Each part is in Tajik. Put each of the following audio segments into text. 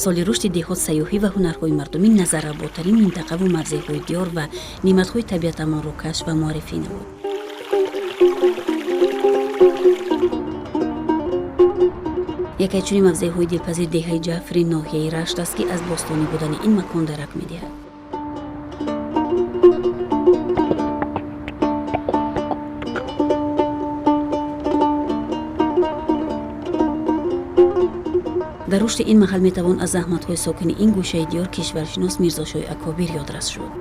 Соли рушди деҳот, сайёҳӣ ва ҳунарҳои мардумӣ назарработарин минтақаву мавзеъҳои диёр ва неъматҳои табиатамонро кашф ва муаррифӣ намуд. Яке аз чунин мавзеъҳои дилпазир деҳаи Ҷафри ноҳияи Рашт аст, ки аз бостонӣ будани ин макон дарак медиҳад. Дар рушди ин маҳал метавон аз заҳматҳои сокини ин гӯшаи диёр, кишваршинос Мирзошоҳи Акобир ёдрас шуд.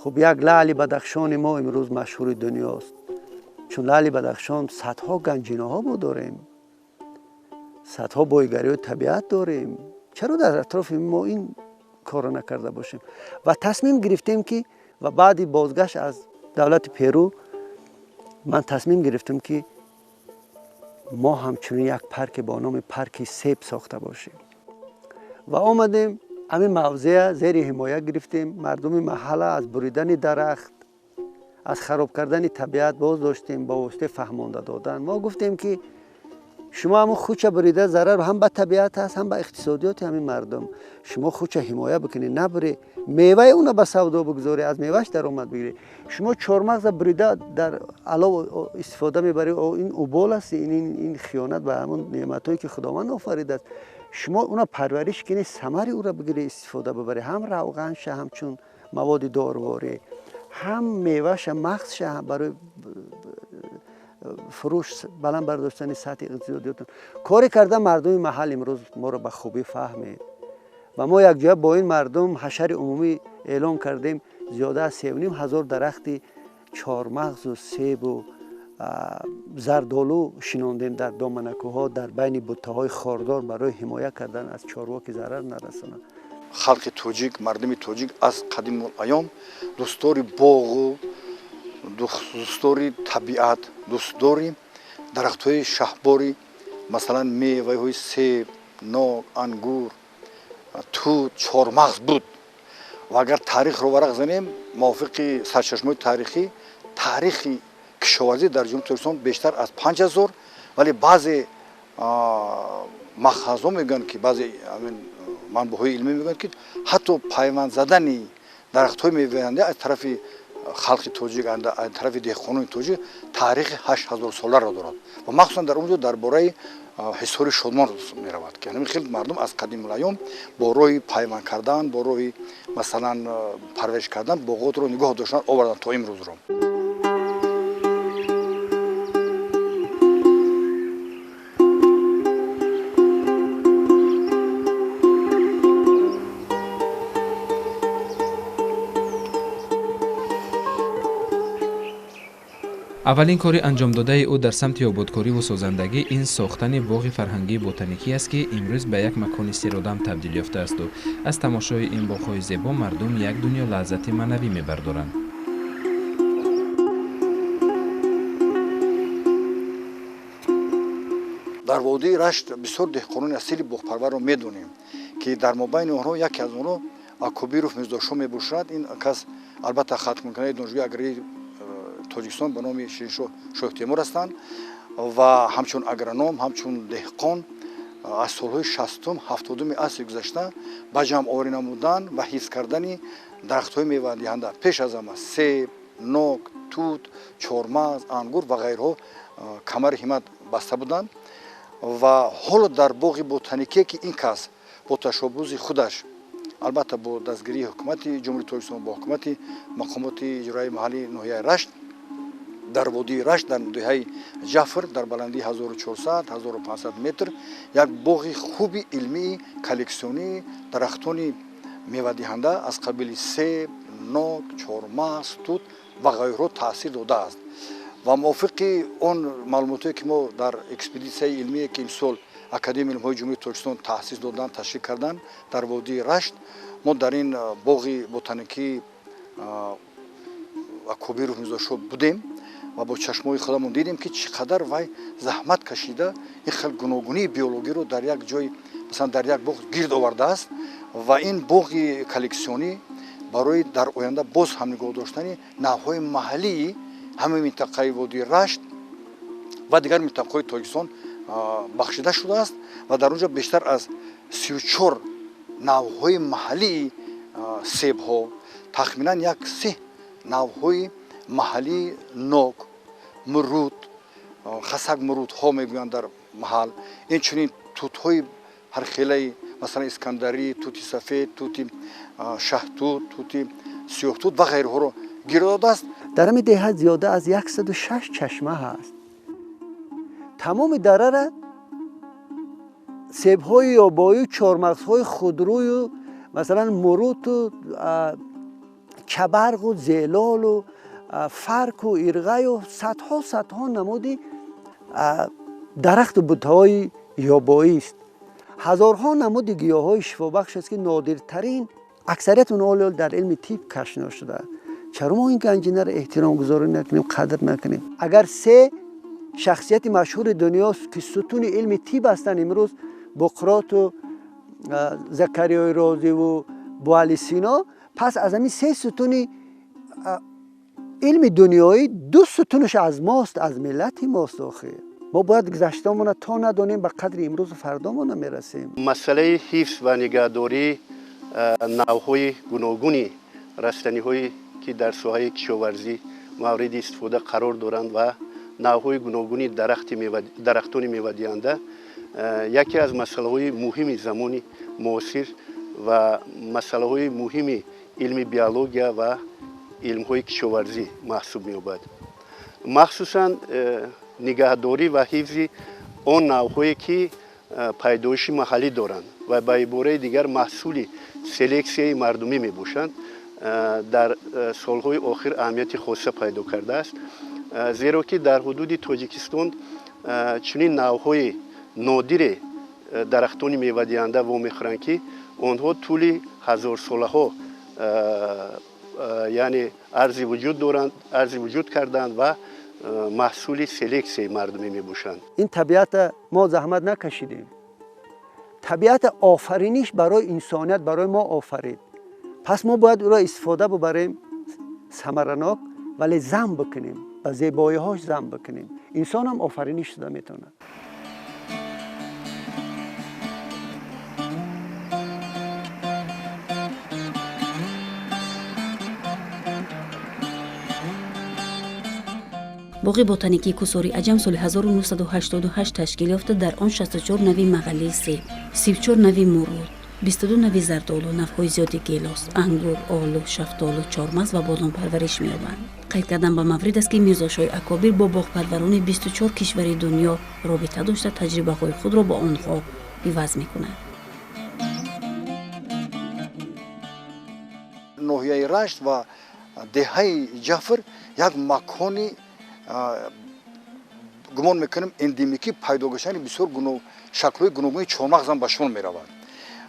Хуб, як лаъли Бадахшони мо имрӯз машҳури дунёст, чун лаъли Бадахшон садҳо ганҷинаҳо мо дорем, садҳо бойгариҳои табиат дорем. Чаро дар атрофи мо ин корро накарда бошем? Ва тасмим гирифтем ки ва баъди бозгашт аз давлати Перу ман тасмим гирифтам, ки мо ҳамчунин як парке бо номи парки себ сохта бошем. Ва омадем, ҳамин мавзеа зери ҳимоя гирифтем. Мардуми маҳалла аз буридани дарахт, аз хароб кардани табиат боз доштем бо воситаи фаҳмонда додан. Мо гуфтем, ки шумо ҳамун хуча бурида зарар ҳам ба табиат аст, ҳам ба иқтисодиёти ҳамин мардум. Шумо хуча ҳимоя бикунед, набурӣ, меваи уна ба савдо бигузорӣ, аз меваш даромад бигирӣ. Шумо чормағза бурида дар алов истифода мебарӣ, ин убол аст, ин хиёнат ба ҳамун неъматҳое, ки Худованд офаридааст. Шумо уна парвариш кунед, самари ӯро бигирӣ, истифода бибарӣ, ҳам равғанша, ҳамчун маводи дорворӣ, ҳам меваша, мағзша барои фурӯш, баланд бардоштани сатҳи иқтисодиётон. Коре карда мардуми маҳал имрӯз моро ба хубӣ фаҳмед ва мо якҷоя бо ин мардум ҳашари умумӣ эълон кардем. Зиёда аз 3500 дарахти чормағзу себу зардолу шинондем дар доманакӯҳҳо, дар байни буттаҳои хордор, барои ҳимоя кардан аз чорво, ки зарар нарасонанд. Халқи тоҷик, мардуми тоҷик аз қадимулайём дӯстдори боғу дӯстдори табиат, дӯстдори дарахтҳои шаҳбори, масалан, меваҳои себ, нок, ангур, тут, чормағз буд. Ва агар таърихро варақ занем, мувофиқи сарчашмаҳои таърихӣ, таърихи кишоварзӣ дар Ҷумҳурии Тоҷикистон бештар аз 5000, вале баъзе махазҳо мегӯянд, ки баъзе манбаъҳои илмӣ мегӯянд, ки ҳатто пайванд задани дарахтҳои меваянда аз тарафи халқи тоҷик, аз тарафи деҳқонони тоҷик таърихи 8000 соларо дорад. Ва махсусан дар он ҷо дар бораи ҳисори Шодмон меравад, ки ҳамин хел мардум аз қадимулайём бо роҳи пайванд кардан, бо роҳи, масалан, парвариш кардан боғотро нигоҳ доштан овардан то имрӯзро. Аввалин кори анҷомдодаи ӯ дар самти ободкориву созандагӣ ин сохтани боғи фарҳангии ботаникӣ аст, ки имрӯз ба як макони серодам табдил ёфтаасту аз тамошои ин боғҳои зебо мардум як дунё лаззати маънавӣ мебардоранд. Дар водии Рашт бисёр деҳқонони асили боғпарварро медонем, ки дар мобайни онҳо яке аз онҳо Акобиров Мирзошоҳ мебошад. Ин кас албатта хатмкунандаи Донишгоҳи аграрии Тоҷикистон ба номи Шириншоҳ Шоҳтемур ҳастанд ва ҳамчун агроном, ҳамчун деҳқон аз солҳои 60-ум, 70-уми асри гузашта ба ҷамъоварӣ намудан ва ҳифз кардани дарахтҳои мевадиҳанда, пеш аз ҳама себ, нок, тут, чормағз, ангур ва ғайрҳо камари ҳиммат баста буданд. Ва ҳоло дар боғи ботаникие, ки ин кас бо ташаббуси худаш, албатта бо дастгирии ҳукумати Ҷумҳурии Тоҷикистон, бо ҳукумати мақомоти иҷроияи маҳаллии ноҳияи Рашт Дар водии Рашт, дар деҳаи Ҷафр, дар баландии 1400-1500 метр як боғи хуби илмии коллексионии дарахтони мевадиҳанда аз қабили себ, нок, чормағз, тут ва ғайрҳо таъсир додааст. Ва мувофиқи он маълумотое ки мо дар экспедитсияи илмие ки имсол Академияи илмҳои Ҷумҳурии Тоҷикистон таъсис доданд, ташкил карданд дар водии Рашт, мо дар ин боғи ботаникии Акобиров Мирзошо будем ва бо чашмои худамон дидем, ки чӣ қадар вай заҳмат кашида ин хел гуногунии биологиро дар як ҷой, масалан дар як боғ гирд овардааст. Ва ин боғи коллексионӣ барои дар оянда боз ҳам нигоҳ доштани навъҳои маҳаллии ҳамаи минтақаи водии Рашт ва дигар минтақаҳои Тоҷикистон бахшида шудааст ва дар он ҷо бештар аз 34 навъҳои маҳаллии себҳо, тахминан як 30 навъҳои маҳаллии нок, мурут, хасак мурутҳо мегӯянд дар маҳал, инчунин тутҳои ҳархелаи, масалан искандарӣ, тути сафед, тути шаҳтут, тути сиёҳтут ва ғайрҳоро гир додааст. Дар ҳамин деҳа зиёда аз 106 чашма ҳаст. Тамоми дарара себҳои ёбоию чормағзҳои худрӯю, масалан муруту чабарғу зелолу фарку ирғаю садҳо садҳо намуди дарахту бутаҳои ёбоист. Ҳазорҳо намуди гиёҳҳои шифобахш аст, ки нодиртарин аксарияти онҳо ҳоло дар илми тиб кашф нашудааст. Чаро мо ин ганҷинаро эҳтиромгузорӣ накунем, қадр накунем? Агар се шахсияти машҳури дунёст, ки сутуни илми тиб ҳастанд имрӯз, Буқроту Закариёи Розиву Буали Сино, пас аз ҳамин се сутуни илми дунёӣ ду сутунаш аз мост, аз миллати мост. Охир мо бояд гузаштаамона то надонем, ба қадри имрӯзу фардомон намерасем. Масъалаи ҳифз ва нигаҳдории навъҳои гуногуни растаниҳое ки дар соҳаи кишоварзӣ мавриди истифода қарор доранд ва навъҳои гуногуни дарахтони мевадиҳанда яке аз масъалаҳои муҳими замони муосир ва масъалаҳои муҳими илми биология ва илмҳои кишоварзӣ маҳсуб меёбад. Махсусан нигаҳдорӣ ва ҳифзи он навъҳое ки пайдоиши маҳаллӣ доранд ва ба ибораи дигар маҳсули селексияи мардумӣ мебошанд, дар солҳои охир аҳамияти хоса пайдо кардааст, зеро ки дар ҳудуди Тоҷикистон чунин навъҳои нодире дарахтони мевадиҳанда вомехӯранд, ки онҳо тӯли ҳазорсолаҳо яъне арзи вуҷуд доранд, арзи вуҷуд карданд ва маҳсули селексияи мардумӣ мебошанд. Ин табиата мо заҳмат накашидем. Табиата офариниш барои инсоният, барои мо офарид. Пас мо бояд ӯро истифода бубарем самаранок, вале зам бикунем, ба зебоиҳош зам бикунем. Инсонам офариниш шуда метавонад. Боғи ботаникии Кӯсори Аҷам соли 1988 ташкил ёфта, дар он 64 нави маҳаллии себ, 34 нави мурут, 22 нави зардолу, навъҳои зиёди гелос, ангур, олу, шафтолу, чормағз ва бодом парвариш меёбанд. Қайд кардан ба маврид аст, ки Мирзошоҳи Акобир бо боғпарварони 24 кишвари дунё робита дошта, таҷрибаҳои худро бо онҳо иваз мекунад. Ноҳияи Рашт ва деҳаи Ҷафр як макони гумон мекунем эндемикӣ пайдо гаштани бисёр шаклҳои гуногуни чормағзам ба шумор меравад.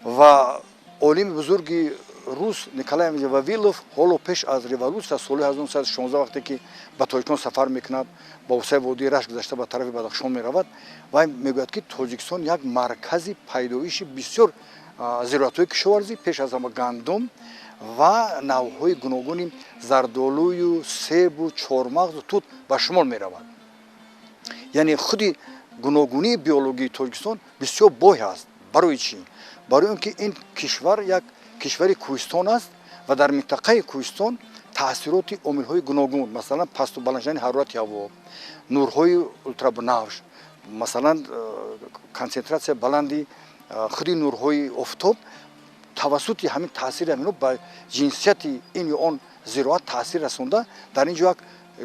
Ва олими бузурги рус Николай Вавилов ҳоло пеш аз революсия соли 1916, вақте ки ба Тоҷикистон сафар мекунад, ба воситаи водии Рашт гузашта ба тарафи Бадахшон меравад, вай мегӯяд, ки Тоҷикистон як маркази пайдоиши бисёр зироатҳои кишоварзӣ, пеш аз ҳама гандум ва навъҳои гуногуни зардолую, себу, чормағзу тут ба шумор меравад. Яъне худи гуногунии биологии Тоҷикистон бисёр бой аст. Барои чӣ? Барои он ки ин кишвар як кишвари кӯҳистон аст ва дар минтақаи кӯҳистон таъсироти омилҳои гуногун, масалан пасту баланд шудани ҳарорати ҳаво, нурҳои ултрабунавш, масалан консентратсияи баланди худи нурҳои офтоб, тавассути ҳамин таъсири ҳаминҳо ба ҷинсияти ин ё он зироат таъсир расонда, дар ин ҷо як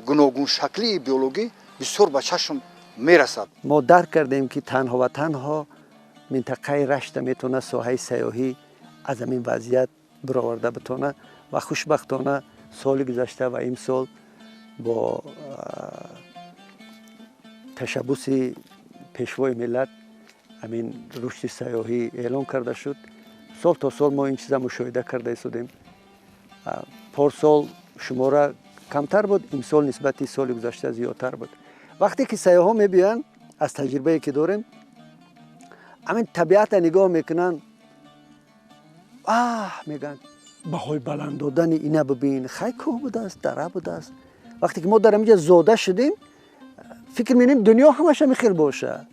Гуногуншаклии биологӣ бисёр ба чашм мерасад. Мо дарк кардем, ки танҳо ва танҳо минтақаи Рашта метавонад соҳаи сайёҳӣ аз ҳамин вазъият бароварда битонад ва хушбахтона соли гузашта ва имсол бо ташаббуси Пешвои миллат ҳамин рушди сайёҳӣ эълон карда шуд. Сол то сол мо ин чиза мушоҳида карда истодем. Порсол шумора камтар буд, имсол нисбати соли гузашта зиёдтар буд. Вақте ки сайёҳҳо мебиёянд, аз таҷрибае ки дорем, ҳамин табиата нигоҳ мекунанд, аҳ мегӯянд, баҳои баланд додани ина бибин, хай кӯҳ будааст, дара будааст. Вақте ки мо дар ҳаминҷа зода шудем, фикр менем дунё ҳамаш ҳамин хел боша,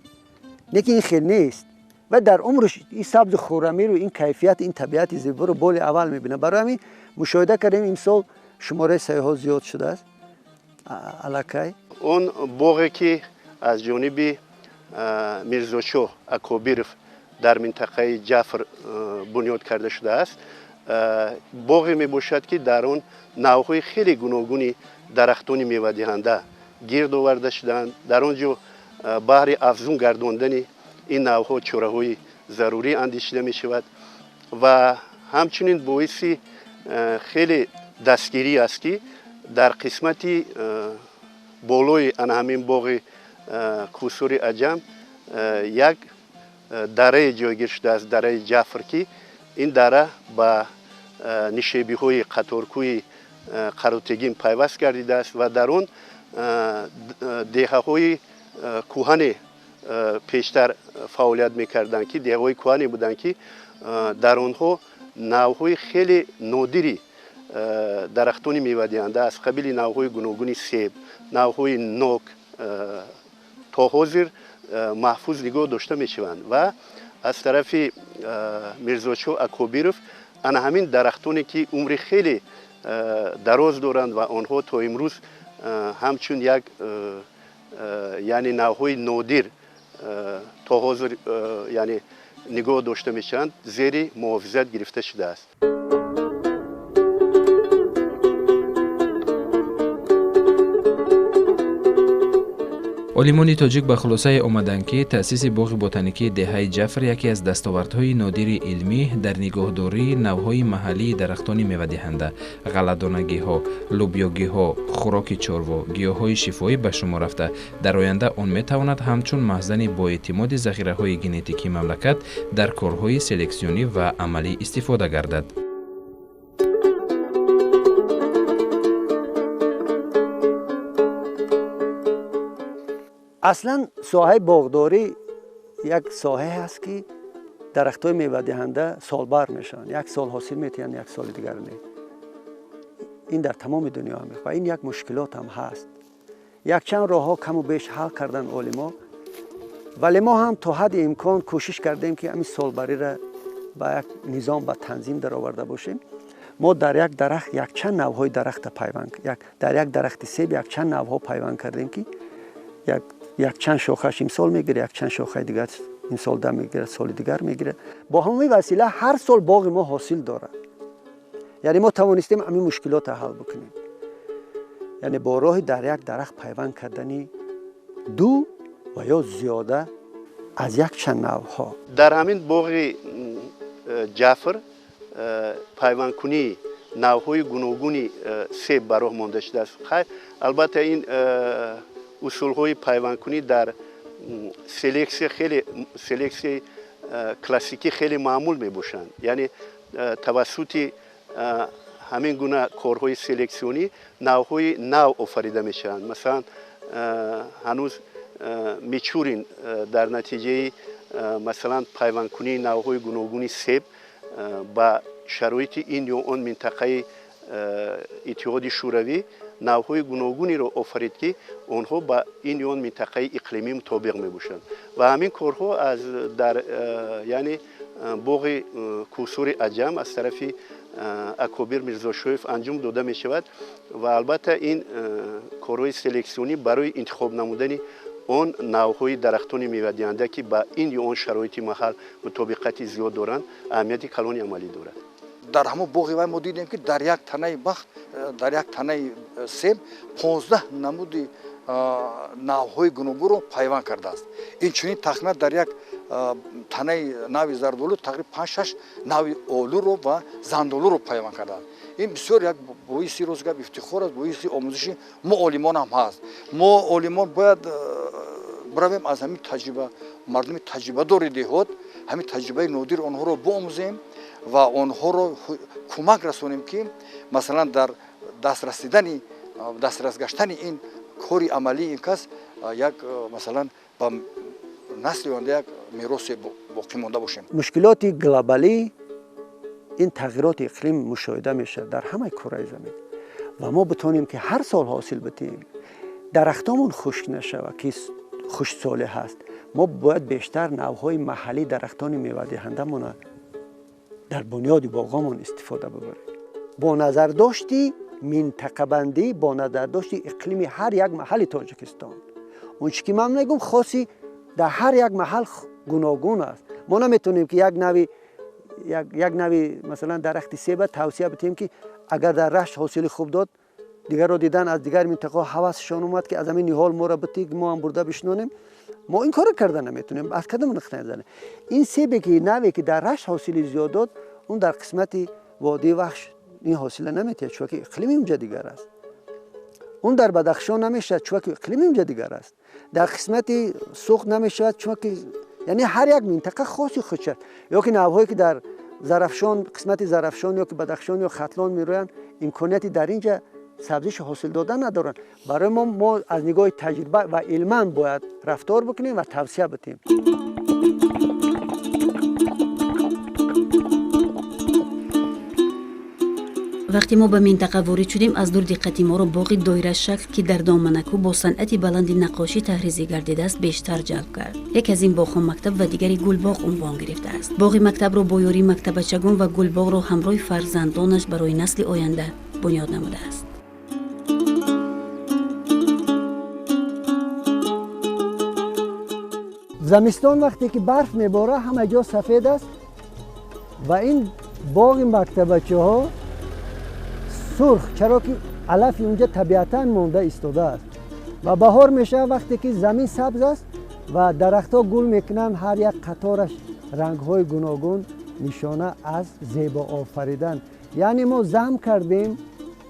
лекин ин хел нест. Ва дар умрш ин сабзу хуррамиро, ин кайфият, ин табиати зеборо боли аввал мебинад. Барои ҳамин мушоҳида кардем, имсол шумораи сайёҳҳо зиёд шудааст аллакай. Он боғе ки аз ҷониби Мирзошоҳ Акобиров дар минтақаи Ҷафр бунёд карда шудааст, боғе мебошад, ки дар он навъҳои хеле гуногуни дарахтони мевадиҳанда гирд оварда шудаанд. Дар он ҷо баҳри афзун гардондани ин навъҳо чораҳои зарурӣ андешида мешавад ва ҳамчунин боиси хеле дастгирӣ аст, ки дар қисмати болои ана ҳамин боғи Кӯҳсори Аҷам як дарае ҷойгир шудааст, дараи Ҷафр, ки ин дара ба нишебиҳои қаторкӯи Қаротегин пайваст гардидааст ва дар он деҳаҳои кӯҳане пештар фаъолият мекарданд, ки деҳаҳои кӯҳане буданд, ки дар онҳо навъҳои хеле нодири дарахтони мевадиҳанда аз қабили навъҳои гуногуни себ, навъҳои нок то ҳозир маҳфуз нигоҳ дошта мешаванд ва аз тарафи Мирзошоҳ Акобиров ана ҳамин дарахтоне ки умри хеле дароз доранд ва онҳо то имрӯз ҳамчун як яъне навъҳои нодир то ҳозир яъне нигоҳ дошта мешаванд, зери муҳофизат гирифта шудааст. Олимони тоҷик ба хулосае омаданд, ки таъсиси боғи ботаникии деҳаи Ҷафр яке аз дастовардҳои нодири илмӣ дар нигоҳдории навъҳои маҳаллии дарахтони мевадиҳанда, ғалладонагиҳо, лӯбиёгиҳо, хӯроки чорво, гиёҳҳои шифоӣ ба шумор рафта, дар оянда он метавонад ҳамчун маҳзани боэътимоди захираҳои генетикии мамлакат дар корҳои селексионӣ ва амалӣ истифода гардад. Аслан соҳаи боғдорӣ як соҳае аст, ки дарахтҳои мевадиҳанда солбар мешаванд, як сол ҳосил метиҳанд, як соли дигар не. Ин дар тамоми дунё ҳам ва ин як мушкилот ҳам ҳаст. Якчанд роҳҳо каму беш ҳал кардан олимо, вале мо ҳам то ҳадди имкон кӯшиш кардем, ки ҳамин солбариро ба як низом, ба танзим дароварда бошем. Мо дар як дарахт якчанд навъҳои дарахта пайванд, дар як дарахти себ якчанд навъҳо пайванд кардем, ки якчанд шохааш имсол мегирад, якчанд шохаи дигар имсол дам мегирад, соли дигар мегирад. Бо ҳамин васила ҳар сол боғи мо ҳосил дорад. Яъне мо тавонистем ҳамин мушкилотро ҳал бикунем, яъне бо роҳи дар як дарахт пайванд кардани ду ва ё зиёда аз якчанд навъҳо. Дар ҳамин боғи Ҷафр пайвандкунии навъҳои гуногуни себ ба роҳ монда шудааст. Хайр, албатта ин усулҳои пайвандкунӣ дар селексия хеле селексияи классикӣ хеле маъмул мебошанд. Яъне тавассути ҳамин гуна корҳои селексионӣ навъҳои нав офарида мешаванд. Масалан, ҳанӯз Мичурин дар натиҷаи масалан пайвандкунии навъҳои гуногуни себ ба шароити ин ё он минтақаи Иттиҳоди Шӯравӣ навъҳои гуногуниро офарид, ки онҳо ба ин ё он минтақаи иқлимӣ мутобиқ мебошанд. Ва ҳамин корҳо аз дар яъне боғи Кӯҳсори Аҷам аз тарафи Акобир Мирзошоев анҷом дода мешавад ва албатта ин корҳои селексионӣ барои интихоб намудани он навъҳои дарахтони мевадиҳанда, ки ба ин ё он шароити маҳал мутобиқати зиёд доранд, аҳамияти калони амалӣ дорад. Дар ҳамон боғи вай мо дидем, ки дар як танаи бахт, дар як танаи себ 15 намуди навъҳои гуногунро пайванд кардааст. Инчунин тахминан дар як танаи нави зардолу тақрибан 5-6 нави олуро ва зандолуро пайванд кардааст. Ин бисёр як боиси рӯзгап ифтихор аст, боиси омӯзиши мо олимон ҳам ҳаст. Мо олимон бояд биравем аз ҳамин таҷриба, мардуми таҷрибадори деҳот, ҳамин таҷрибаи нодир онҳоро биомӯзем ва онҳоро кӯмак расонем, ки масалан дар дастрасидани дастрас гаштани ин кори амалии ин кас як масалан ба насли оянда як меросе боқӣ монда бошем. Мушкилоти глобалӣ ин тағйироти иқлим мушоҳида мешавад дар ҳамаи кураи замин ва мо битонем, ки ҳар сол ҳосил битем, дарахтомон хушк нашавад, ки хушксолӣ ҳаст. Мо бояд бештар навъҳои маҳаллии дарахтони мевадиҳандамона дар бунёди боғомон истифода бибарем, бо назардошти минтақабандӣ, бо назардошти иқлими ҳар як маҳалли Тоҷикистон. Он чӣ ки ман мегӯм, хоси дар ҳар як маҳал гуногун аст. Мо наметавонем, ки як нави масалан дарахти себа тавсия битем, ки агар дар Рашт ҳосили хуб дод, дигарро дидан аз дигар минтақаҳо ҳавасшон омад, ки аз ҳамин ниҳол моро битӣ, мо ҳам бурда бишинонем. Мо ин корро карда наметавонем. Аз кадом нуқтаи назар ин себе ки наве ки дар Рашт ҳосили зиёд дод, он дар қисмати водии Вахш ин ҳосила наметиҳад, чунки иқлими унҷа дигар аст. Он дар Бадахшон намешавад, чунки иқлими унҷа дигар аст. Дар қисмати Суғд намешавад, чунки, яъне, ҳар як минтақа хоси худ аст. Ё ки навъҳое ки дар Зарафшон, қисмати Зарафшон ё ки Бадахшон ё Хатлон мерӯянд, имконияти дар инҷа сабзиши ҳосил додан надоранд. Барои мо аз нигоҳи таҷриба ва илман бояд рафтор бикунем ва тавсия битем. Вақте мо ба минтақа ворид шудем, аз дур диққати моро боғи доирашакл, ки дар доманакӯ бо санъати баланди наққошӣ таҳризӣ гардидааст, бештар ҷалб кард. Яке аз ин боғҳо мактаб ва дигари гулбоғ унвон гирифтааст. Боғи мактабро бо ёрии мактабачагон ва гулбоғро ҳамроҳи фарзандонаш барои насли оянда бунёд намудааст. Замистон вақте ки барф мебора, ҳама ҷо сафед аст ва ин боғи мактабачаҳо сурх, чаро ки алафи унҷа табиатан монда истодааст. Ва баҳор мешавад, вақте ки замин сабз аст ва дарахтҳо гул мекунанд, ҳар як қатораш рангҳои гуногун, нишона аз зебо офаридан. Яъне мо зам кардем,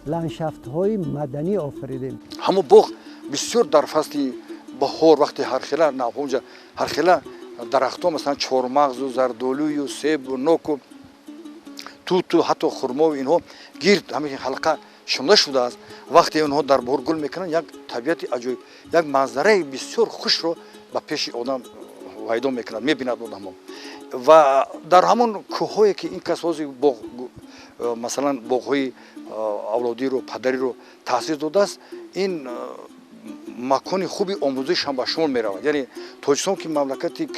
ландшафтҳои маданӣ офаридем. Ҳамон боғ бисёр дар фасли баҳор, вақте ҳархела навъҳо унҷа, ҳархела дарахтҳо, масалан чормағзу зардолую себу ноку туту, ҳатто хурмову инҳо гирд ҳамин ҳалқа шумда шудааст. Вақте онҳо дар баҳор гул мекунанд, як табиати аҷоиб, як манзараи бисёр хушро ба пеши одам пайдо мекунад, мебинад одамҳо. Ва дар ҳамон кӯҳҳое ки ин кас ҳозир боғ, масалан боғҳои авлодиро, падариро таъсис додааст, ин макони хуби омӯзиш ҳам ба шумор меравад. Яъне Тоҷикистон, ки мамлакати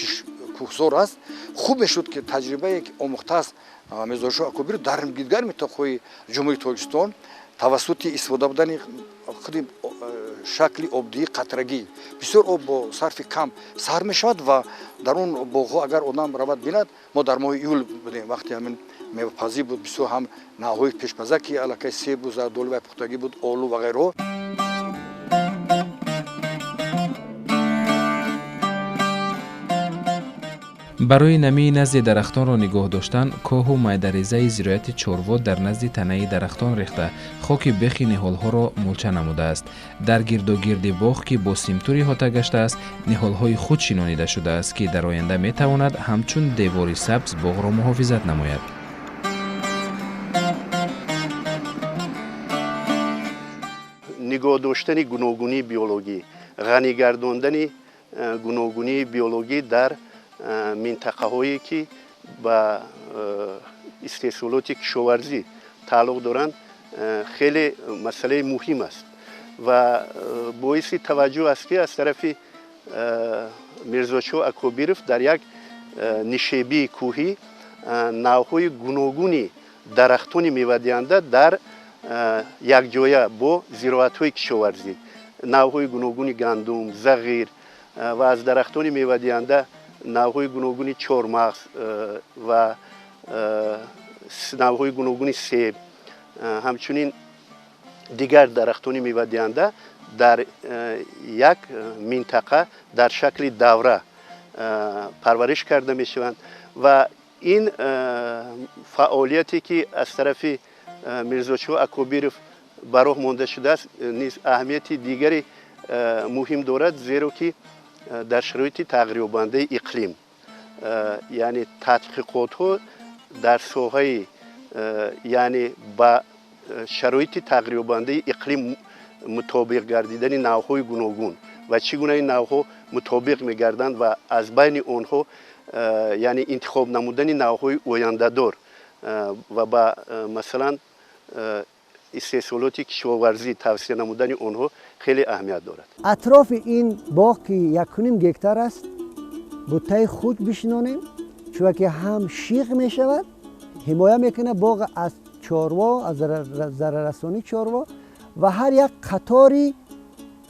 кӯҳзор аст, хуб мешуд, ки таҷрибае ки омӯхтааст Мирзошоҳ Акобиров, дар дигар минтақаҳои Ҷумҳурии Тоҷикистон тавассути истифода будани худи шакли обдиҳии қатрагӣ бисёр об бо сарфи кам сар мешавад. Ва дар он боғҳо агар одам равад бинад, мо дар моҳи июл будем, вақте ҳамин мевапазӣ буд, бисёр ҳам навъҳои пешпаза, ки аллакай себу зардолу ва пухтагӣ буд, олу ва ғайраҳо. Барои намии назди дарахтонро нигоҳ доштан, коҳу майдарезаи зироати чорво дар назди танаи дарахтон рехта, хоки бехи ниҳолҳоро мулча намудааст. Дар гирдогирди боғ, ки бо симтур иҳота гаштааст, ниҳолҳои худ шинонида шудааст, ки дар оянда метавонад ҳамчун девори сабз боғро муҳофизат намояд. Нигоҳ доштани гуногунии биологӣ, ғанӣ гардондани гуногунии биологӣ дар минтақаҳое ки ба истеҳсолоти кишоварзӣ тааллуқ доранд, хеле масъалаи муҳим аст. Ва боиси таваҷҷӯҳ аст, ки аз тарафи Мирзошоҳ Акобиров дар як нишебии кӯҳӣ навъҳои гуногуни дарахтони мевадиҳанда дар якҷоя бо зироатҳои кишоварзӣ, навъҳои гуногуни гандум, зағир ва аз дарахтони мевадиҳанда навъҳои гуногуни чормағз ва навъҳои гуногуни себ, ҳамчунин дигар дарахтони мевадиҳанда дар як минтақа дар шакли давра парвариш карда мешаванд ва ин фаъолияте ки аз тарафи Мирзошоҳ Акобиров ба роҳ монда шудааст, низ аҳамияти дигари муҳим дорад, зеро ки дар шароити тағйирёбандаи иқлим, яъне тадқиқотҳо дар соҳаи, яъне ба шароити тағйирёбандаи иқлим мутобиқ гардидани навъҳои гуногун ва чӣ гуна ин навъҳо мутобиқ мегарданд ва аз байни онҳо, яъне интихоб намудани навъҳои ояндадор ва ба масалан истеҳсолоти кишоварзӣ тавсия намудани онҳо хеле аҳамият дорад. Атрофи ин боғ, ки 1.5 гектар аст, буттаи худ бишинонем, чунки ҳам шиғ мешавад, ҳимоя мекунад боғ аз чорво, аз зараррасонии чорво ва ҳар як қатори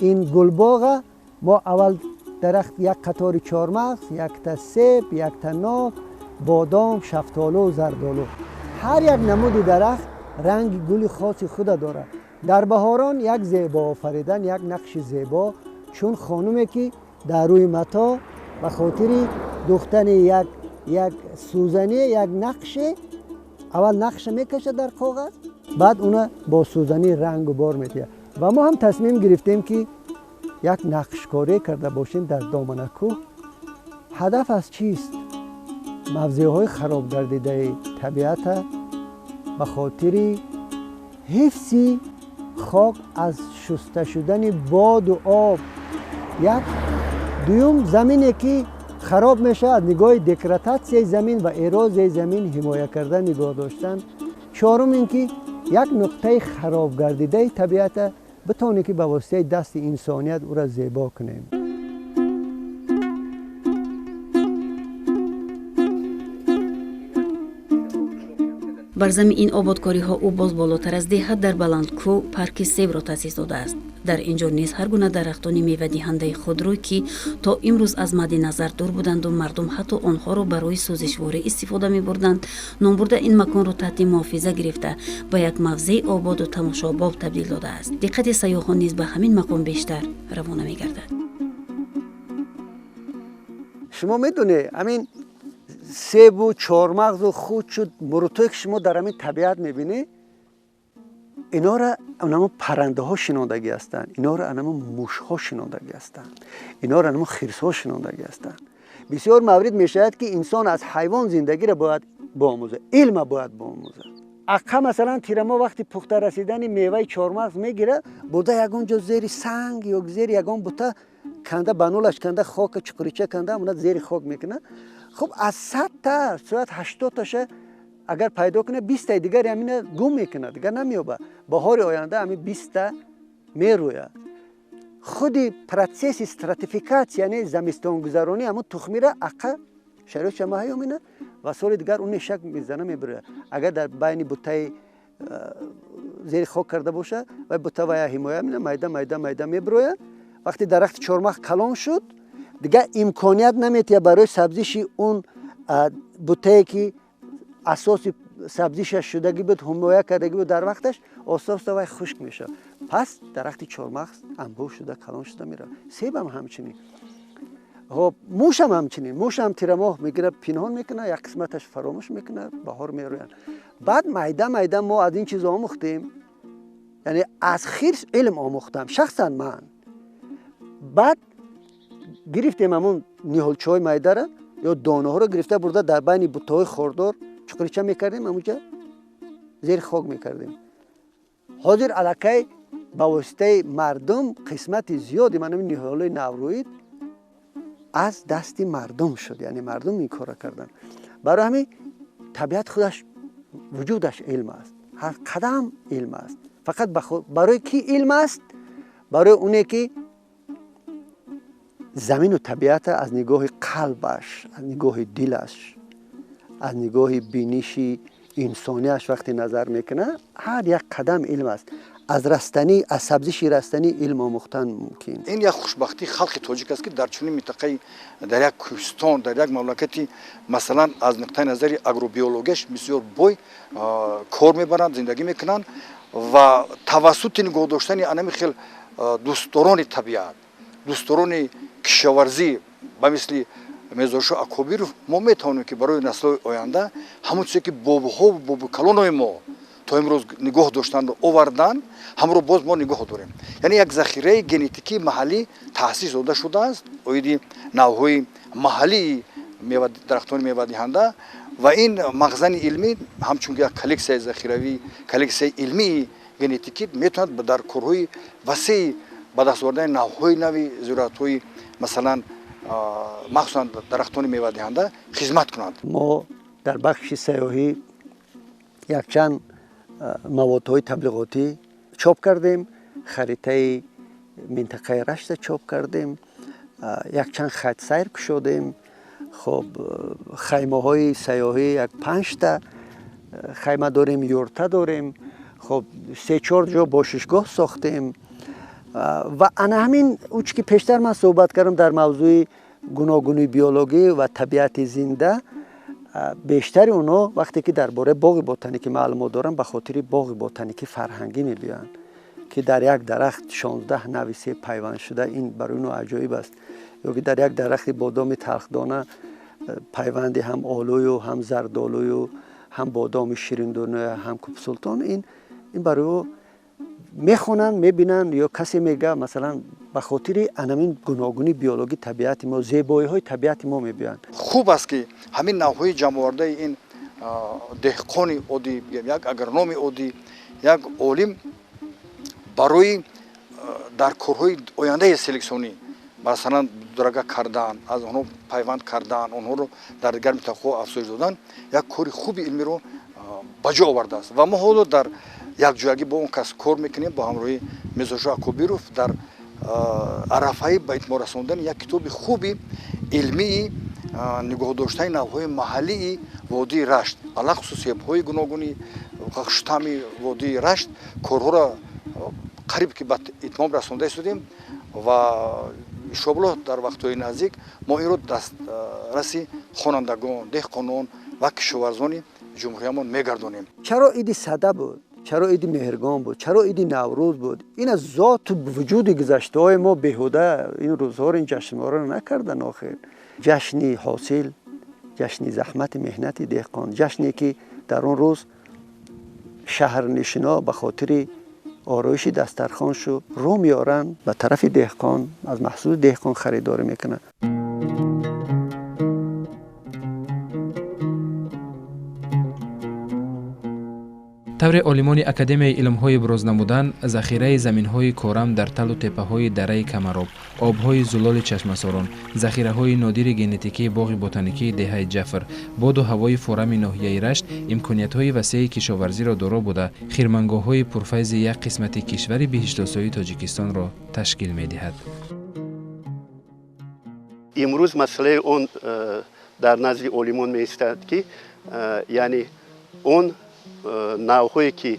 ин гулбоға мо аввал дарахт як қатори чормағз, якта себ, якта нок, бодом, шафтолу, зардолу. Ҳар як намуди дарахт ранги гули хоси худа дорад. Дар баҳорон як зебо офаридан, як нақши зебо, чун хонуме ки дар рӯи мато ба хотири духтани як сӯзанӣ, як нақше, аввал нақша мекашад дар коғаз, баъд уна бо сӯзанӣ рангу бор медиҳад. Ва мо ҳам тасмим гирифтем, ки як нақшкорӣ карда бошем дар доманакӯҳ. Ҳадаф аз чист? Мавзеъҳои хароб гардидаи табиата ба хотири ҳифзи хок аз шуста шудани боду об, як дуюм замине ки хароб мешавад, нигоҳи деградатсияи замин ва эрозияи замин ҳимоя кардан, нигоҳ доштан. Чорум ин ки як нуқтаи хароб гардидаи табиата битавонем ки ба воситаи дасти инсоният ӯра зебо кунем. Бар зами ин ободкориҳо ӯ боз болотар аз деҳа дар Баландкӯҳ парки себро таъсис додааст. Дар ин ҷо низ ҳар гуна дарахтони мевадиҳандаи худро, ки то имрӯз аз мадди назар дур буданду мардум ҳатто онҳоро барои сӯзишворӣ истифода мебурданд, номбурда ин маконро таҳти муҳофиза гирифта ба як мавзеи ободу тамошобоб табдил додааст. Диққати сайёҳон низ ба ҳамин мақом бештар равона мегардад. Шумо медонед, ҳамин себу чормағзу хучу мурутое ки шумо дар ҳамин табиат мебинед, инора анамо паррандаҳо шинондагӣ ҳастанд, инора анамо мушҳо шинондагӣ ҳастанд, инора анамо хирсҳо шинондагӣ ҳастанд. Бисёр маврид мешавад, ки инсон аз ҳайвон зиндагиро бояд биомӯзад, илма бояд биомӯзад. Аққа масалан тирамо вақти пухта расидани меваи чормағз мегирад, бурда ягон ҷо зери санг ё зери ягон бута канда, ба нулаш канда, хока чуқурича канда, ҳамона зери хок мекунад. Хуб, аз 100 та соат 80 таша агар пайдо кунад, 20таи дигари ҳамина гум мекунад, дигар намеёбад. Баҳори оянда ҳамин 20та мерӯяд. Худи процесси стратификатсия, яъне замистонгузаронӣ ҳамун тухмира аққа шароитша маҳайё мекунад ва соли дигар он нешак мезана, мебирояд. Агар дар байни бутаи зери хок карда бошад, вай бута вая ҳимоя мекунад, майда майда майда мебирояд. Вақте дарахти чормағз калон шуд, дигар имконият наметиҳад барои сабзиши он бутае ки асоси сабзишаш шудагӣ буд, ҳимоя кардагӣ буд дар вақташ, оҳиста оҳиста вай хушк мешавад. Пас дарахти чормағз анбӯҳ шуда, калон шуда меравад. Себам ҳамчунин. Хоб, мушам ҳамчунин. Мушам тирамоҳ мегирад, пинҳон мекунад, як қисматаш фаромӯш мекунад, баҳор мерӯянд. Баъд майда майда мо аз ин чиз омӯхтем, яъне аз хирс илм омӯхтам шахсан ман. Баъд гирифтем ҳамун ниҳолчаҳои майдара ё донаҳоро гирифта бурда дар байни буттаҳои хордор чуқурича мекардем, ҳамунҷа зери хок мекардем. Ҳозир аллакай ба воситаи мардум қисмати зиёди ман ҳамин ниҳолҳои наврӯид аз дасти мардум шуд, яъне мардум ин корро карданд. Барои ҳамин табиат худаш вуҷудаш илм аст, ҳар қадам илм аст. Фақат барои кӣ илм аст? Барои оне ки замину табиата аз нигоҳи қалбаш, аз нигоҳи дилаш, аз нигоҳи биниши инсонияш вақте назар мекунад, ҳар як қадам илм аст. Аз растанӣ, аз сабзиши растанӣ илм омӯхтан мумкин. Ин як хушбахтии халқи тоҷик аст, ки дар чунин минтақаи, дар як кӯҳистон, дар як мамлакати, масалан, аз нуқтаи назари агробиологияш бисёр бой кор мебаранд, зиндагӣ мекунанд ва тавассути нигоҳ доштани анами хел дӯстдорони табиат, дӯстдорони кишоварзӣ ба мисли Мирзошоҳ Акобиров мо метавонем, ки барои наслҳои оянда ҳамон чизе, ки бобоҳову бобокалонои мо то имрӯз нигоҳ доштанро овардан, ҳамро боз мо нигоҳ дорем. Яъне як захираи генетикии маҳаллӣ таъсис дода шудааст оиди навъҳои маҳаллии дарахтони мевадиҳанда ва ин мағзани илмӣ ҳамчун як коллексияи захиравӣ, коллексияи илмии генетикӣ метавонад дар корҳои васеи ба даст овардани навъҳои нави зироатҳои, масалан, махсусан дарахтони мевадиҳанда хизмат кунад. Мо дар бахши сайёҳӣ якчанд маводҳои таблиғотӣ чоп кардем, харитаи минтақаи Рашта чоп кардем, якчанд хатсайр кушодем. Хоб, хаймаҳои сайёҳӣ як 5та хайма дорем, юрта дорем, хоб, 3-4 ҷо бошишгоҳ сохтем. Ва ана ҳамин уч ки пештар ман суҳбат кардам дар мавзӯи гуногуни биологӣ ва табиати зинда, бештари онҳо вақте ки дар бораи боғи ботаникӣ маълумот доранд, ба хотири боғи ботаникӣ фарҳангӣ мебиёянд, ки дар як дарахт 16 нави себ пайванд шуда, ин барои онҳо аҷоиб аст. Ё ки дар як дарахти бодоми талхдона пайванди ҳам олӯю, ҳам зардолӯю, ҳам бодоми шириндоная, ҳам кӯпсултон, ин барои ӯ мехонанд, мебинанд. Ё касе мега, масалан, ба хотири анамин гуногуни биологӣ табиати мо, зебоиҳои табиати мо мебиёянд. Хуб аст, ки ҳамин навъҳои ҷамъовардаи ин деҳқони оддӣ, як агрономи оддӣ, як олим барои дар корҳои ояндаи селексионӣ, масалан, дурага кардан, аз онҳо пайванд кардан, онҳоро дар дигар минтақаҳо афзоиш додан, як кори хуби илмиро ба ҷо овардааст. Ва мо ҳоло дар якҷоягӣ бо он кас кор мекунем, бо ҳамроҳии Мирзошоҳ Акобиров, дар арафаи ба итмом расондани як китоби хуби илмии нигоҳ доштани навъҳои маҳаллии водии Рашт, алахусус себҳои гуногуни хуштами водии Рашт, корҳоро қариб ки ба итмом расонда истодем ва иншоаллоҳ дар вақтҳои наздик мо инро дастраси хонандагон, деҳқонон ва кишоварзони ҷумҳуриямон мегардонем. Чаро иди Сада буд? Чаро иди Меҳргон буд? Чаро иди Наврӯз буд? Ин аз зоту вуҷуди гузаштаҳои мо беҳуда ин рӯзҳоро, ин ҷашнҳоро накардан. Охир ҷашни ҳосил, ҷашни заҳмати меҳнати деҳқон, ҷашне ки дар он рӯз шаҳрнишино ба хотири ороиши дастархоншу рӯ меоранд ба тарафи деҳқон, аз маҳсули деҳқон харидорӣ мекунанд. Тавре олимони Академияи илмҳои иброз намуданд, захираи заминҳои корам дар талу теппаҳои дараи Камароб, обҳои зулоли чашмасорон, захираҳои нодири генетикии боғи ботаникии деҳаи Ҷафр, боду ҳавои форами ноҳияи Рашт имкониятҳои васеи кишоварзиро доро буда, хирмангоҳҳои пурфайзи як қисмати кишвари биҳиштосоии Тоҷикистонро ташкил медиҳад. Имрӯз масъалаи он дар назди олимон меистад, ки яъне он навъҳое ки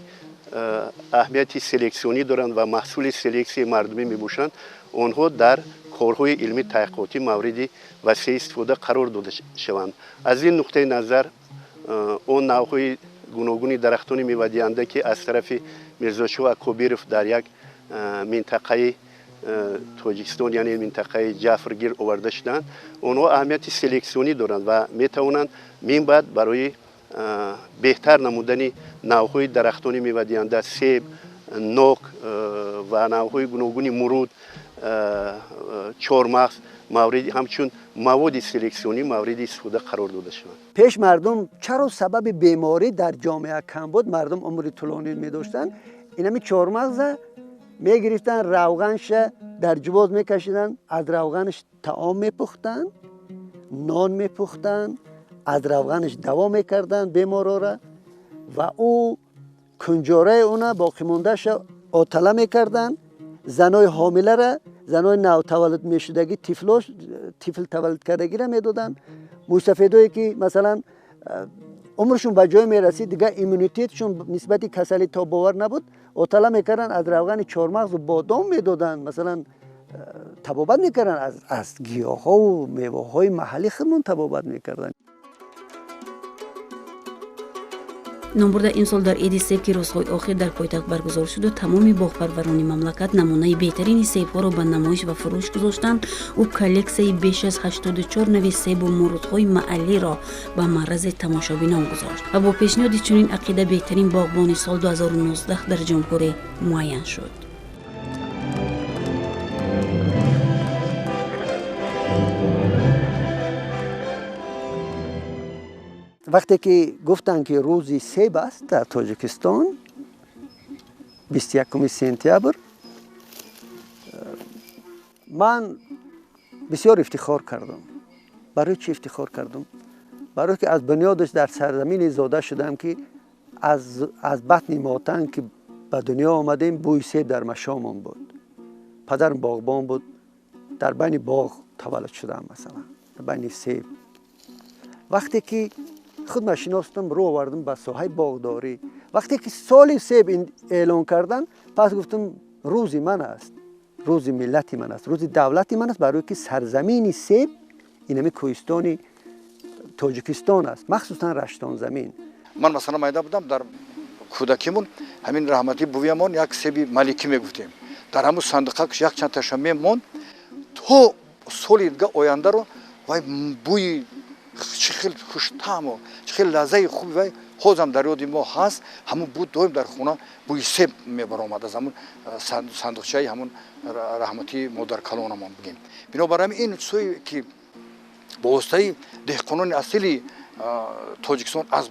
аҳамияти селексионӣ доранд ва маҳсули селексияи мардумӣ мебошанд, онҳо дар корҳои илмӣ таҳқиқотӣ мавриди васеъ истифода қарор дода шаванд. Аз ин нуқтаи назар он навъҳои гуногуни дарахтони мевадиҳанда, ки аз тарафи Мирзошоҳ Акобиров дар як минтақаи Тоҷикистон, яъне минтақаи Ҷафргир оварда шуданд, онҳо аҳамияти селексионӣ доранд ва метавонанд минбаъд барои беҳтар намудани навъҳои дарахтони мевадиҳанда, себ, нок ва навъҳои гуногуни муруд, чормағз мавриди ҳамчун маводи селексионӣ мавриди истифода қарор дода шаванд. Пеш мардум чаро сабаби беморӣ дар ҷомеа кам буд, мардум умри тӯлонӣ медоштанд, инами чормағза мегирифтанд, равғанша дар ҷувоз мекашиданд, аз равғанаш таом мепухтанд, нон мепухтанд, аз равғанаш даво мекарданд беморора ва ӯ кунҷораи уна боқимондаша отала мекарданд. Занои ҳомилара, занои навтаваллуд мешудагӣ, тифл таваллуд кардагиро медоданд. Мӯйсафедое ки масалан Умршон ба ҷой мерасид, дигар иммунитетшон нисбати касалӣ тобовар набуд. Отала мекарданд, аз равғани чормағзу бодом медоданд, масалан табобат мекарданд, аз гиёҳҳову меваҳои маҳаллӣ худмон табобат мекарданд. Номбурда имсол дар иди себ, ки рӯзҳои охир дар пойтахт баргузор шуду тамоми боғпарварони мамлакат намунаи беҳтарини себҳоро ба намоиш ва фурӯш гузоштанд, ӯ коллексияи беш аз 84 нави себу мурудҳои маҳаллиро ба маърази тамошобинон гузошт ва бо пешниҳоди чунин ақида беҳтарин боғбони сол 2019 дар ҷумҳурӣ муайян шуд. Вақте ки гуфтанд, ки рӯзи себ аст дар Тоҷикистон 21 сентябр, ман бисёр ифтихор кардам. Барои чӣ ифтихор кардам? Барое ки аз бунёдаш дар сарзамине зода шудам, ки аз батни мотан ки ба дунё омадем, бӯи себ дар машомон буд. Падарам боғбон буд, дар байни боғ таваллуд шудам, масалан дар байни себ. Вақте ки худма шиностам, рӯ овардам ба соҳаи боғдорӣ. Вақте ки соли себ эълон кардан, пас гуфтам рӯзи ман аст, рӯзи миллати ман аст, рӯзи давлати ман аст, барое ки сарзамини себ инами кӯҳистони Тоҷикистон аст, махсусан Раштонзамин. Ман масалан майда будам, дар кӯдакимон ҳамин раҳматӣ бувиямон як себи маликӣ мегуфтем. Дар ҳамун сандуқак як чанд таша мемонд, то соли дига ояндаро вай бӯи чӣ хел хуштаъму чӣ хел лаззаи хуби вай ҳозам дар ёди мо ҳаст. Ҳамун буд доим дар хона бӯи себ мебаромад аз ҳамун сандуқчаи ҳамун раҳматии модаркалонамон бигем. Бинобар ҳамин ин чизое ки бо воситаи деҳқонони асили Тоҷикистон аз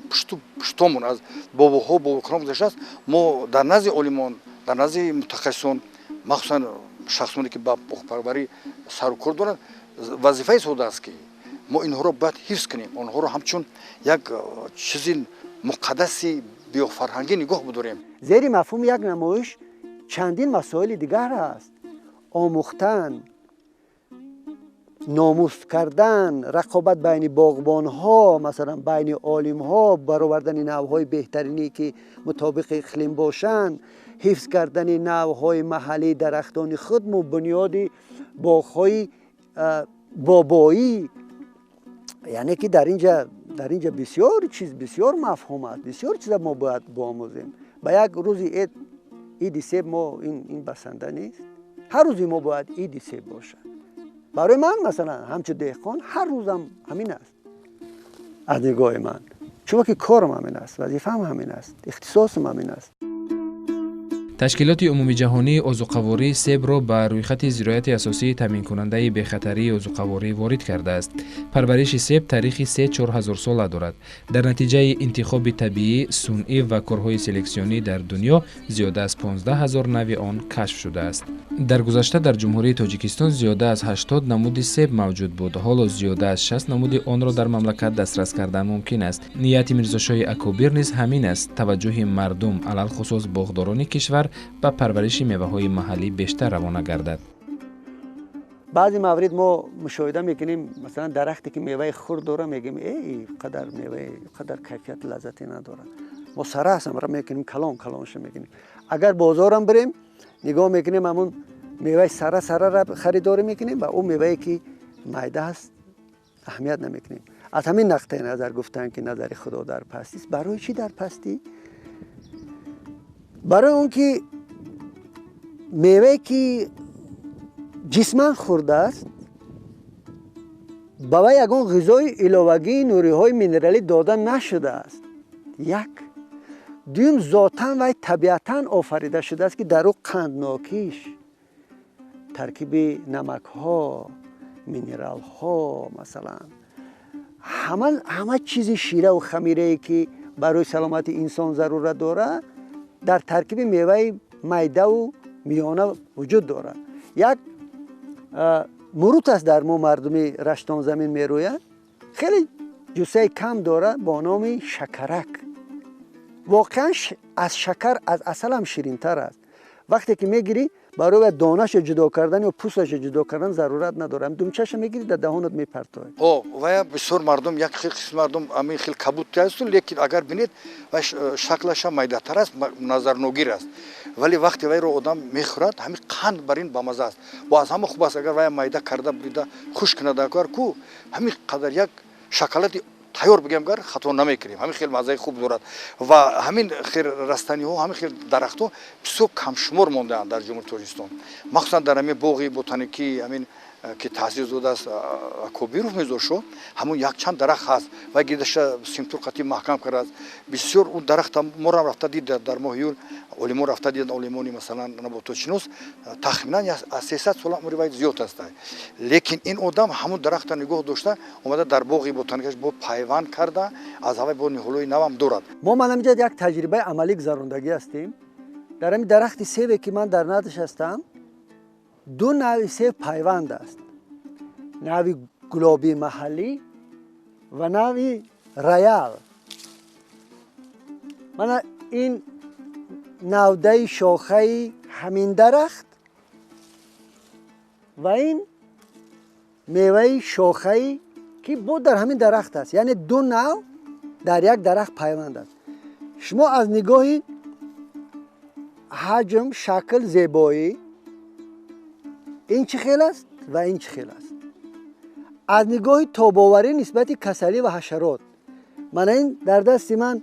пуштомон, аз бобоҳо, бобокалон гузаштааст, мо дар назди олимон, дар назди мутахассисон, махсусан шахсоне ки ба боғпарварӣ сару кор доранд, вазифаи сода аст, ки мо инҳоро бояд ҳифз кунем, онҳоро ҳамчун як чизи муқаддаси биофарҳангӣ нигоҳ бидорем. Зери мафҳуми як намоиш чандин масоили дигар аст: омӯхтан, номус кардан, рақобат байни боғбонҳо, масалан байни олимҳо, баровардани навъҳои беҳтаринӣ ки мутобиқи иқлим бошанд, ҳифз кардани навъҳои маҳаллии дарахтони худму бунёди боғҳои бобоӣ. Яъне ки дар инҷа бисёр чиз, бисёр мафҳум аст, бисёр чиза мо бояд биомӯзем. Ба як рӯзи иди себ мо ин басанда нест. Ҳар рӯзи мо бояд иди себ бошад. Барои ман масалан ҳамчун деҳқон ҳар рӯзам ҳамин аст аз нигоҳи ман, чунки корам ҳамин аст, вазифаам ҳамин аст, ихтисосам ҳамин аст. Ташкилоти умумиҷаҳонии озуқаворӣ себро ба рӯйхати зироати асосии таъминкунандаи бехатарии озуқаворӣ ворид кардааст. Парвариши себ таърихи 3-4 ҳазорсола дорад. Дар натиҷаи интихоби табиӣ, сунъӣ ва корҳои селексионӣ дар дунё зиёда аз 15 ҳазор нави он кашф шудааст. Дар гузашта дар Ҷумҳурии Тоҷикистон зиёда аз 80 намуди себ мавҷуд буд. Ҳоло зиёда аз 60 намуди онро дар мамлакат дастрас кардан мумкин аст. Нияти Мирзошоҳи Акобир низ ҳамин аст: таваҷҷӯҳи мардум, алалхусус боғдорони кишвар, ба парвариши меваҳои маҳаллӣ бештар равона гардад. Баъзе маврид мо мушоҳида мекунем, масалан дарахте ки меваи хурд дора, мегӯем эй қадар меваи қадар кайфияти лаззате надорад. Мо сарасамра мекунем, калон калонша мекунем. Агар бозорам бирем, нигоҳ мекунем, ҳамун меваи сара сарара харидорӣ мекунем ва ӯ мевае ки майда аст аҳамият намекунем. Аз ҳамин нақтаи назар гуфтанд, ки назари Худо дар пастист. Барои чӣ дар пастӣ? Барои он ки мевае ки ҷисман хурдааст, ба вай ягон ғизои иловагии нуриҳои минералӣ дода нашудааст. Як. Дуюм, зотан вай табиатан офарида шудааст, ки дар ӯ қанднокиш, таркиби намакҳо, минералҳо, масалан ҳама чизи шираву хамирае ки барои саломати инсон зарурат дорад, дар таркиби меваи майдаву миёна вуҷуд дорад. Як мурут аст дар мо мардуми Раштонзамин мерӯяд, хеле ҷуссаи кам дорад бо номи шакарак. Воқеан аз шакар, аз асалам ширинтар аст. Вақте ки мегирӣ, Барои донаша ҷудо кардан ё пӯсташа ҷудо кардан зарурат надорад. Думчаша мегирӣ, дар даҳонат мепартоӣ. Вая бисёр мардум, як хел қисми мардум ҳамин хел кабуд асту, лекин агар бинед, вай шаклаша майдатар аст, назарногир аст. Вале вақте вайро одам мехӯрад, ҳамин қанд бар ин бамаза аст. Бо аз ҳама хуб аст, агар вая майда карда бурида хушк кунад, агар ку ҳамин қадар як шоколади тайёр бигем, гар хато намекунем, ҳамин хел маззаи хуб дорад. Ва ҳамин хел растаниҳо, ҳамин хел дарахтҳо бисёр камшумор мондаанд дар Ҷумҳурии Тоҷикистон, махсусан дар ҳамин боғи ботаникии ҳамин ки таъсис додааст Акобиров Мирзошо, ҳамун якчанд дарахт ҳаст ва гирдаша симтур қатӣ маҳкам кардааст. Бисёр он дарахта морам рафта дид дар моҳи июл, олимон рафта диданд, олимони масалан набототшинос, тахминан аз 300 сола умри вай зиёд аст. Лекин ин одам ҳамун дарахта нигоҳ дошта омада дар боғи ботаникаш бо пайванд карда, аз ҳавай бо ниҳолҳои навам дорад. Мо ман ҳаминҷа як таҷрибаи амалӣ гузарондагӣ ҳастем. Дар ҳамин дарахти себе ки ман дар наздаш ҳастам, ду навъи себ пайванд аст: навъи гулобии маҳаллӣ ва навъи роял. Мана ин навдаи шохаи ҳамин дарахт ва ин меваи шохаи ки бо дар ҳамин дарахт аст. Яъне ду навъ дар як дарахт пайванд аст. Шумо аз нигоҳи ҳаҷм, шакл, зебоӣ ин чӣ хел аст ва ин чӣ хел аст. Аз нигоҳи тобоварӣ нисбати касалӣ ва ҳашарот, мана ин дар дасти ман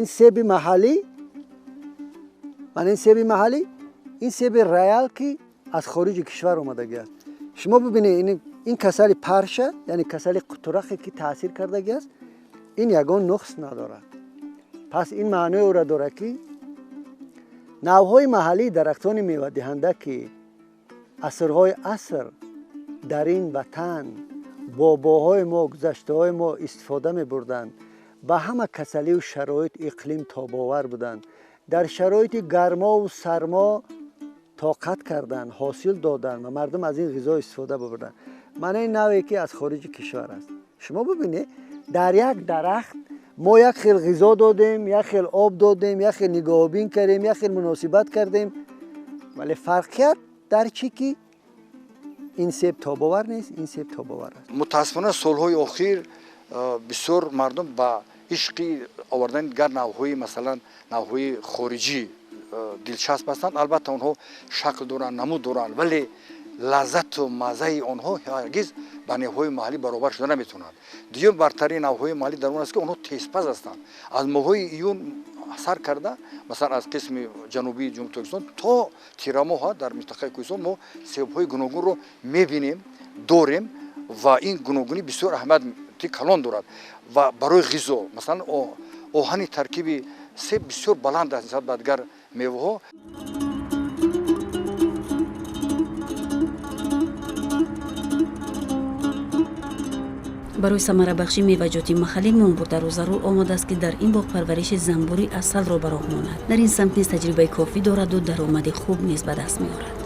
ин себи маҳаллӣ, мана ин себи маҳаллӣ, ин себи роял ки аз хориҷи кишвар омадагӣ аст. Шумо бибинед, ин касали парша, яъне касали қутурақе ки таъсир кардагӣ аст, ин ягон нуқс надорад. Пас ин маънои ӯро дорад, ки навъҳои маҳаллии дарахтони мевадиҳанда, ки асрҳои аср дар ин ватан бобоҳои мо, гузаштаҳои мо истифода мебурданд, ба ҳама касаливу шароит иқлим тобовар буданд, дар шароити гармову сармо тоқат карданд, ҳосил доданд ва мардум аз ин ғизо истифода бибурданд. Мана ин навъе ки аз хориҷи кишвар аст. Шумо бибинед, дар як дарахт мо як хел ғизо додем, як хел об додем, як хел нигоҳубин кардем, як хел муносибат кардем, вале фарқият дар чӣ ки ин себ тобовар нест, ин себ тобовар аст. Мутаассифона солҳои охир бисёр мардум ба ишқи овардани дигар навъҳои, масалан навъҳои хориҷӣ дилчасп ҳастанд. Албатта онҳо шакл доранд, намуд доранд, вале лаззату маззаи онҳо ҳаргиз ба навъҳои маҳаллӣ баробар шуда наметавонанд. Дуюм бартарии навъҳои маҳаллӣ дар он аст, ки онҳо тезпаз ҳастанд. Аз моҳҳои июн сар карда, масалан аз қисми ҷанубии Ҷумҳурии Тоҷикистон то тирамоҳа дар минтақаи Кӯҳистон мо себҳои гуногунро мебинем, дорем ва ин гуногунӣ бисёр аҳамияти калон дорад. Ва барои ғизо, масалан оҳани таркиби себ бисёр баланд аст нисбат ба дигар меваҳо. Барои самарабахши меваҷоти маҳаллӣ номбурдаро зарур омадааст, ки дар ин боғ парвариши занбури асалро ба роҳ монад. Дар ин самт низ таҷрибаи кофӣ дораду даромади хуб низ ба даст меорад.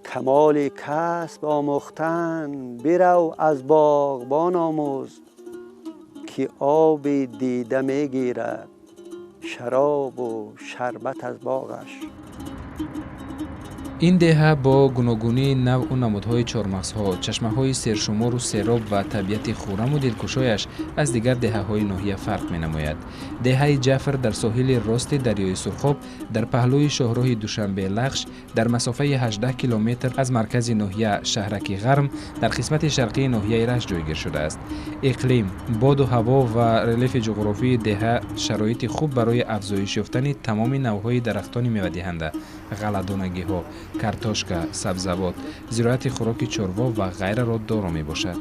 Камоли касб омӯхтан бирав аз боғбон омӯз, ки оби дида мегирад шаробу шарбат аз боғаш. Ин деҳа бо гуногунии навъу намудҳои чормағзҳо, чашмаҳои сершумору сероб ва табиати хураму дилкушояш аз дигар деҳаҳои ноҳия фарқ менамояд. Деҳаи Ҷафр дар соҳили рости дарёи Сурхоб, дар паҳлӯи шоҳроҳи Душанбе-Лахш, дар масофаи 18 километр аз маркази ноҳия шаҳраки Ғарм, дар қисмати шарқии ноҳияи Рашт ҷойгир шудааст. Иқлим, боду ҳаво ва релефи ҷуғрофии деҳа шароити хуб барои афзоиш ёфтани тамоми навъҳои дарахтони мевадиҳанда, ғалладонагиҳо, картошка, сабзавот, зироати хӯроки чорво ва ғайраро доро мебошад.